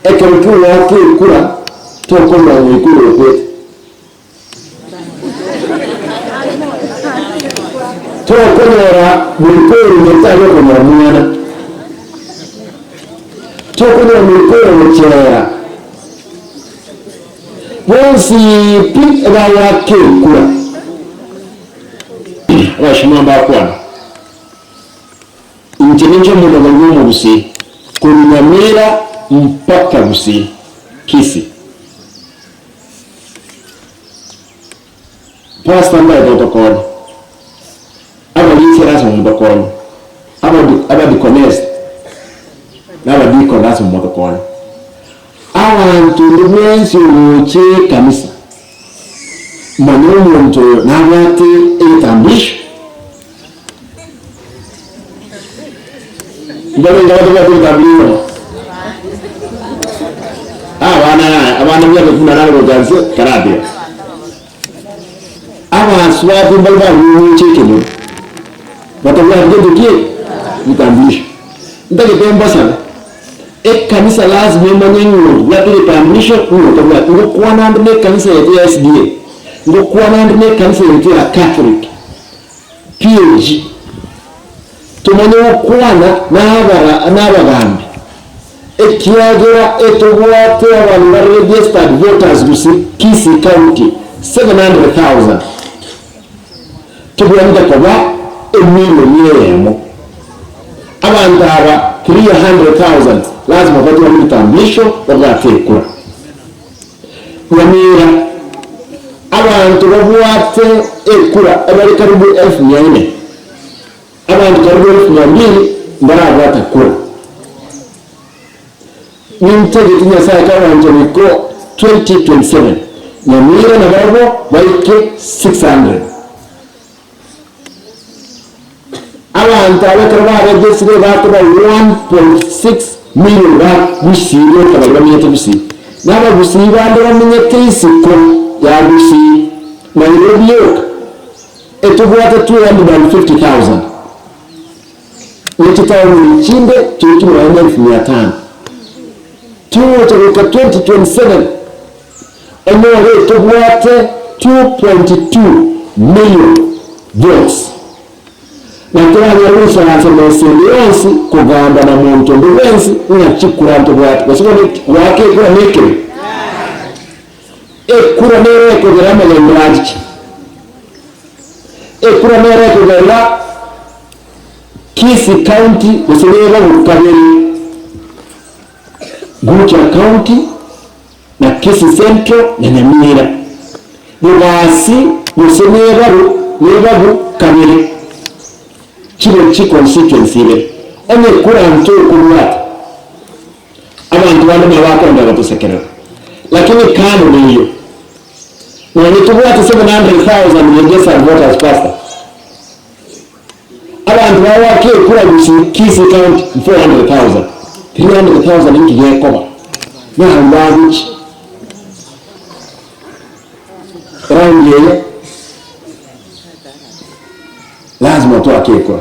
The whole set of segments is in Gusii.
Ekero ki'ogoaka ekura tokorora ng'a oikure okwete. Tokonyora moikoro nyasae okonyora mwana. Tokonyora moikoro gochera. Bonsi pi bagoaka ekura. Abashuma mbakwana. Inche ninche omonogori bw'omogusii, korwa Nyamira mpaka Gusii, Kisii. Pastor mbaete otokonye, abarisia lasima motokonye, abadi abadikonesi na abadikoni lasima motokonye. Abanto onde bwensi ogocha ekanisa, manya omonto oyo nabwate egetambulisho. Mbarenge abatabwati egetambulisho mono? Abana yaya, abana miaka kumi na nane gocha nse karatiga. Abasubati mbare barure gocha ekenyoro batabwati gento ki? Egetambulisho. Ntagete mbasabe, ekanisa lazima emanye ng'a obwate egetambulisho ng'a otabwati. Ngokwana ande na ekanisa yaito ya SDA, ngokwana ande na ekanisa yaito ya Catholic, PAG, tomanye gokwana na abagambi, ekiagera etobwate abanto bare registered voters gose Kisii County 700,000, tobwenerete koba emilioni eyemo. Abanto aba 300,000 lazima batware ebitambulisho babwate ekura. Nyamira, abanto babwate ekura ebare karibu elfu mia ine, abanto karibu elfu mia mbili mbarabwata kura. Nintagete Nyasae karanche goika 2027, Nyamira nabarabwo baike 600. Abanto aba ekero baregesire bakoba 1.6 million ba Gusii boka baria bamenyete Gusii, na abagusii bande bamenyete isiko ya Gusii, Nairobi yoka etobwate 250,000 ne chitaoni chinde toiki nonya na elfu mia tano. Togocha goika 2027 Onyore tobwate 2.2 million votes, na toranyare goisaransa mesa ende yonsi kogamba na monto onde bwensi ng'a chikura ntobwate, gose bono goaka ekura nekebe. Ekura nero ekogera amagenderero achiche. Ekura nero ekogera Kisii County gose neba gokabere Gucha County na Kisii Central na Nyamira, Bobasi gose nebaru nebabu kabere chibe chi constituency ibere. Onye kura ntokobwata abanto bande nabo bakoenda gotosekerera lakini kando neyio nonye tobwate 700,000 registered voters pastor abanto bagoaka ekura gusii Kisii county 400,000 300,000 inki gekoba? Nabaria bagochia round eye lazima toake ekura.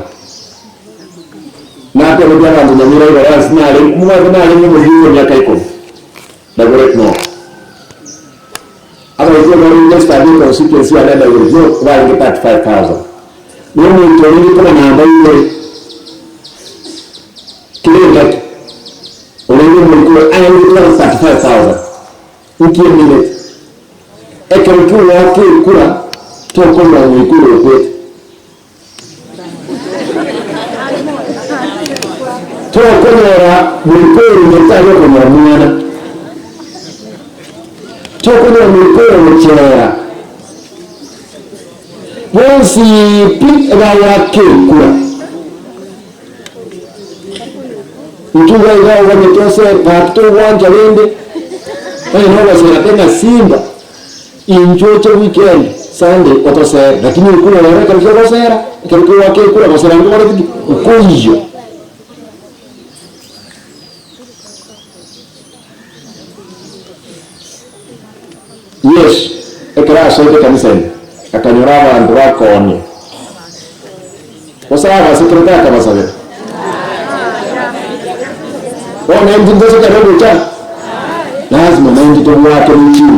Natebetie abanto Nyamira igoro ase nare omobwate narenge omoyuda emiaka ikomi Dagoret North. Abaito bare registered econstituency yane ya Dagoret North barenge 35,000. Na omonto orenge koba namba ibere kera engaki orenge omoikoro aye gotwara 35,000. Nki emineti? Ekero ki'ogoaka ekura tokorora ng'a oikure okwete. Tokonyora moikoro Nyasae okonyora mwana. Tokonyora moikoro gochera. Bonsi pi bagoaka ekura. Intwe iga iga oganyete ose gaki togwancha rende, onye nogosera tena simba, inchwe oche weekend, Sunday otosere, lakini ekura ero ekero kiogosera, ekero kiogoaka ekura gosera nkokoreti ki? Nkoiyio. Yeso ekero asoete ekanisa ime, akanyora abanto bakoonia. Gose abasekerete akabasabera. Bono intwe ntosekere ogocha? Lazima naintwe tobwate ne.